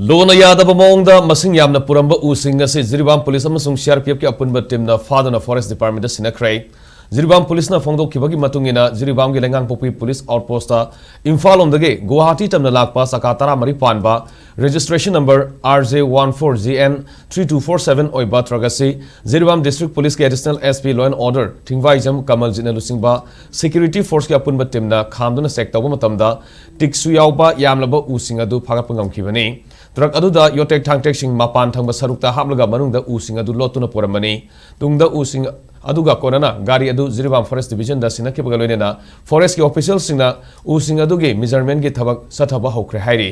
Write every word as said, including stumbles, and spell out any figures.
ꯂꯣꯅ ꯌꯥꯗꯕ ꯃꯑꯣꯡꯗ ꯃꯁꯤꯡ ꯌꯥꯝꯅ ꯄꯨꯔꯝꯕ ꯎꯁꯤꯡ ꯑꯁꯤ ꯖꯤꯔꯤꯕꯥꯝ ꯄꯨꯂꯤꯁ ꯑꯃꯁꯨꯡ ꯁꯤꯑꯥꯔꯄꯤꯑꯦꯐꯀꯤ ꯑꯄꯨꯟꯕ ꯇꯤꯝꯅ ꯐꯥꯗꯨꯅ ꯐꯣꯔꯦꯁ ꯗꯤꯄꯥꯔꯠꯃꯦꯟꯗ ꯁꯤꯟꯅꯈ꯭ꯔꯦ꯫ ꯖꯤꯔꯤꯕꯥꯝ ꯄꯨꯂꯤꯁꯅ ꯐꯣꯡꯗꯣꯛꯈꯤꯕꯒꯤ ꯃꯇꯨꯡ ꯏꯟꯅ, ꯖꯤꯔꯤꯕꯥꯝꯒꯤ ꯂꯩꯉꯥꯡꯄꯣꯛꯄꯤ ꯄꯨꯂꯤꯁ ꯑꯥꯎꯠꯄꯣꯁꯇ ꯏꯝꯐꯥꯜ ꯂꯣꯝꯗꯒꯤ ꯒꯨꯋꯥꯍꯥꯇꯤ ꯇꯝꯅ ꯂꯥꯛꯄ ꯆꯀꯥ ꯇꯔꯥꯃꯔꯤ ꯄꯥꯟꯕ, registration number R J one four G N three two four seven ꯑꯣꯏꯕ ꯇ꯭ꯔꯛ ꯑꯁꯤ ꯖꯤꯔꯤꯕꯥꯝ ꯗꯤꯁꯇ꯭ꯔꯤꯛ ꯄꯨꯂꯤꯁꯀꯤ additional S P law and order Thingbaijam ꯀꯃꯜꯖꯤꯠꯅ ꯂꯨꯆꯤꯡꯕ ꯁꯦꯀ꯭ꯌꯨꯔꯤꯇꯤ ꯐꯣꯔꯁꯀꯤ ꯑꯄꯨꯟꯕ ꯇꯤꯝꯅ ꯈꯥꯝꯗꯨꯅ ꯆꯦꯛ ꯇꯧꯕ ꯃꯇꯝꯗ, ꯇꯤꯛꯁꯨ ꯌꯥꯎꯕ ꯌꯥꯝꯂꯕ ꯎꯁꯤꯡ ꯑꯗꯨ ꯐꯥꯒꯠꯄ ꯉꯝꯈꯤꯕꯅꯤ꯫ ꯇ꯭ꯔꯛ ꯑꯗꯨꯗ ꯌꯣꯠꯇꯦꯛ ꯊꯥꯡꯇꯦꯛꯁꯤꯡ ꯃꯄꯥꯟ ꯊꯪꯕ ꯁꯔꯨꯛꯇ ꯍꯥꯞꯂꯒ ꯃꯅꯨꯡꯗ ꯎꯁꯤꯡ ꯑꯗꯨ ꯂꯣꯠꯇꯨꯅ ꯄꯨꯔꯝꯕꯅꯤ꯫ ꯇꯨꯡꯗ ꯎꯁꯤꯡ ꯑꯗꯨꯒ ꯀꯣꯟꯅꯅ ꯒꯥꯔꯤ ꯑꯗꯨ ꯖꯤꯔꯤꯕꯥꯝ ꯐꯣꯔꯦꯁ ꯗꯤꯚꯤꯖꯟꯗ ꯁꯤꯟꯅꯈꯤꯕꯒ ꯂꯣꯏꯅꯅ ꯐꯣꯔꯦꯁꯀꯤ ꯑꯣꯐꯤꯁꯤꯌꯦꯜꯁꯤꯡꯅ ꯎꯁꯤꯡ ꯑꯗꯨꯒꯤ ꯃꯤꯖꯔꯃꯦꯟꯒꯤ ꯊꯕꯛ ꯆꯠꯊꯕ ꯍꯧꯈ꯭ꯔꯦ ꯍꯥꯏꯔꯤ꯫